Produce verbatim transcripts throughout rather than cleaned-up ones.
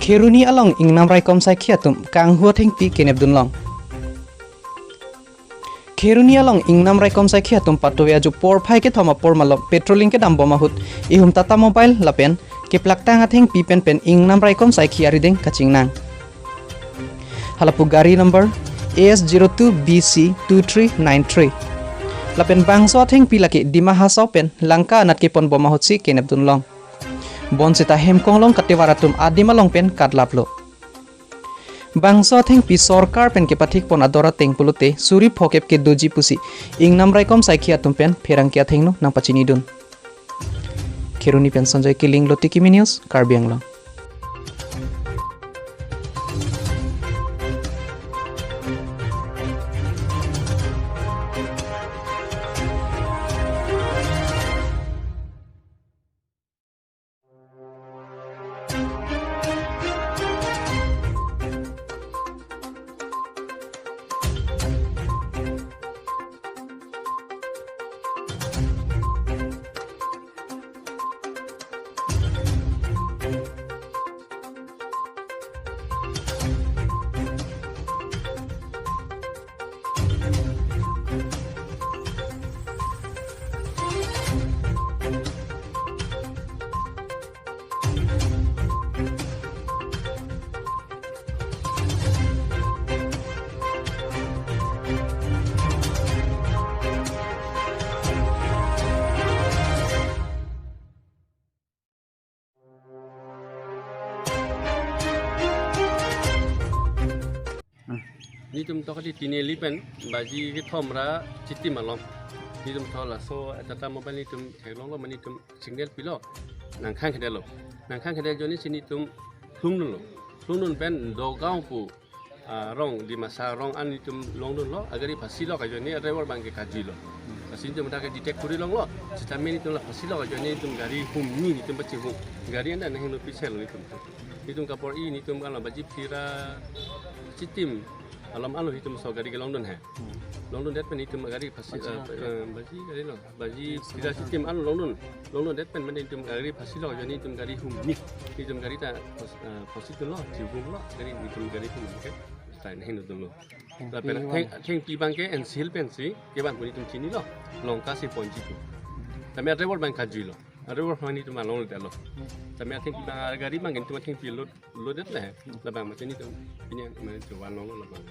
Kheroni along ingnam raikom saikhi atum kanghu athengpi kenep dunlong. Kheroni along ingnam raikom saikhi atum patuve ajo porphai kethom apor malom patrolling kedambom ahut ihum Tata Mobile lapen keplaktang athengpi penpen ingnam raikom saikhi arideng kachingnang. Halapu gari number A S zero two B C two three nine three. Lapen bangso athengpi lake Dima Hasao pen Lanka anat keponbom ahutsi kenep dunlong. Bonsita Hemkonglong katevar atum adim along pen katlaplo. Bangso athengpi sorkar pen kepathikpon ador ateng pulote suri phokep kedoji pusi ingnam raikom saikhi atum pen pherangke athengno nangpachinidun. Kheroni pen Sanjoy Killing, Lotiki News, Karbi Anglong. Netum tokali tini eli pen baji kethom ra chitim along. Netum tho laso Tata Mobile netum theklonglo, mane netum signal pilo. Nangkhang kedelo. Nangkhang kedelo ajoine si netum lhungdunlo. Lhungdun pen Dogaon pu, ah, rong, Dimasa rong an netum longdunlo, agari phasi lo kajoine driver abangke kajuilo. Lasi netum dak detect kuri longlo, sitame netum la phasi lo kajoine netum gari hum ni netum pachihum. Gari anda nahing lo pisel netum. Netum kapor-i netum kan la baji phira chitim alom alo netum so gari kelongdun he. Longdundet pen netum gari phasi, baji, eh, eh, baji gari lo. Baji phira chitim an longdun. Longdundet pen mane netum gari phasi lo, ajoine netum gari hum ni. Netum gari ta phas-, eh, phasi dunlo, chihumlo, gari netum gari hum ke. Stai nahin dunlo. Lapen atheng, athengpi abangke N C Hills pensi, kevan pu netum chinilo. Lanka si ponji pu. Tame driver abang kajuilo. Driver abang netum along detlo. Tame athengpi abang gari abang netum athengpi load, load det le. Labang mate netum pini mane chuvan longlo labang.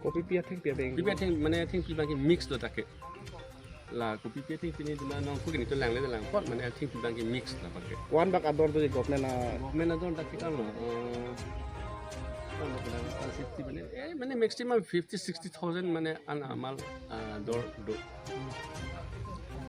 Kopi pi athengpi abang? Kopi pi atheng, mane athengpi abangke mix do dak ke. La kopi pi athengpi netum nangkok netum langle langpot, mane athengpi abangke mix labangke. Ko-an bak ador do government a? Government ador dak ke kan lo. Eh, kan lo, kan lo, kan safety mane, eh, mane maximum fifty, sixty thousand mane an amal, ah, dor do.